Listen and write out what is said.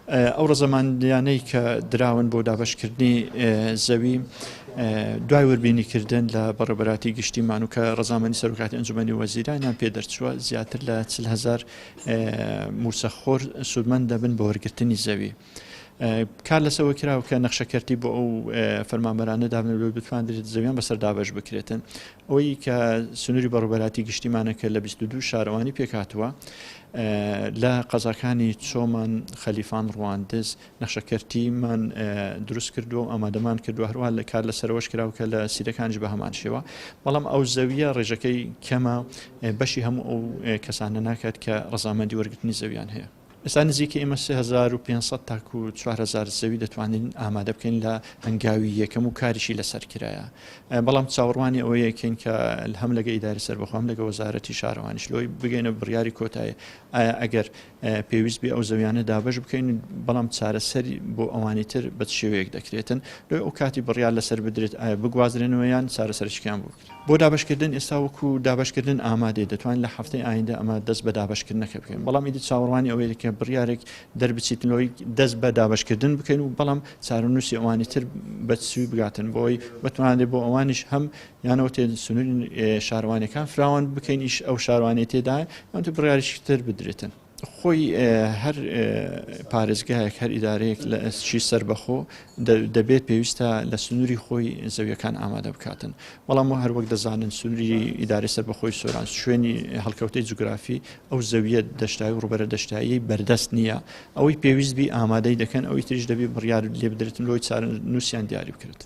ئەو ڕەزەماندیانەی کە دراون بۆ دابەشکردنی زەوی دوای وربینیکردن لە بەڕێوەبەراتی گشتیمان و کە ڕەزامەندی سەرۆکاتی ئەنجومەنی وەزیرانیان پێ دەرچووە زیاتر لە 40 هەزار مووچەخۆر سوودمەند دەبن بە وەرگرتنی زەوی. کار لەسەوە کراوە کە نەخشەکەرتی بۆ ئەو فەرمانبەرانە دابنرێت بتواندرێت زەویان بەسەر دابەش بکرێتن ئەوەی کە سنووری بەڕێوەبەراتی گشتیمانە کە لە 22 شارەوانی پێکهاتووە لە قەزاکانی چۆمان، خەلیفان، ڕواندز نەخشەکەرتیمان دروست کردووە و ئامادەمان کردووە هەروەها لە کار لەسەرەوەش کراوە کە لە سیرەکانیش بە هەمان شێوە بەڵام ئەو زەویە ڕێژەکەی کەمە بەشی هەموو ئەو کەسانە ناکات کە ڕەزامەندی وەرگرتنی زەویان هەیە. ئێستا نزیکەی ئێمە 3500 تاکو 4000 زەوی دەتوانین ئامادە بکەین لە هەنگاوی یەکەم و کاریشی لەسەر کرایە بەڵام چاوەڕوانی ئەوە یەکەین کە هەم لەگە ئیداری سەربەخۆ هەم لەگە وەزارەتی شارەوانیش لۆی بگەینە بڕیاری کۆتایی ئایا ئەگەر پێویست بێ ئەو زەویانە دابەش بکەین بەڵام چارەسەری بۆ ئەوانی تر بە شێوەیەک دەکرێتن لۆی ئەو کاتی بڕیار لەسەر بدرێت ئایا بگوازرێنەوە یان چارەسەرشکیان بۆ بۆ دابەشکردن ئێستا وەکو دابەشکردن ئامادەیە دەتوانین لە هەفتەی ئایندە ئەمە دەست بە دابەشکردنەکە بکەین بەڵام ئیدی چاوەڕوانی ئەوەیە کە بڕیارێک دەربچیتنەوەی دەست بە دابەشکردن بکەین و بەڵام چارەنووسی ئەوانی تر بە چوی بگاتن بۆی بتوانێت بۆ ئەوانیش هەم یانەوە تێ سنووری شارەوانیەکان فراوان بکەین ئیش ئەو شارەوانی تێدا یان بڕیاریش تر بدرێتن. خۆی هەر پارێزگایەک هەر ئیدارەیەک لە ئەسچی سەربەخۆ دەبێت پێویستە لە سنووری خۆی زەویەکان ئامادە بکاتن بەڵام و هەروەک دەزانن سنووری ئیدارەی سەربەخۆی سۆران شوێنی هەڵکەوتەی جوگرافی ئەو زەویە دەشتایی و ڕووبەرە دەشتایی بەردەست نییە ئەوەی پێویست بی ئامادەی دەکەن ئەوی تریش دەبی بڕیار لێ بدرێتن لۆی چارەنووسیان دیاری بکرێت.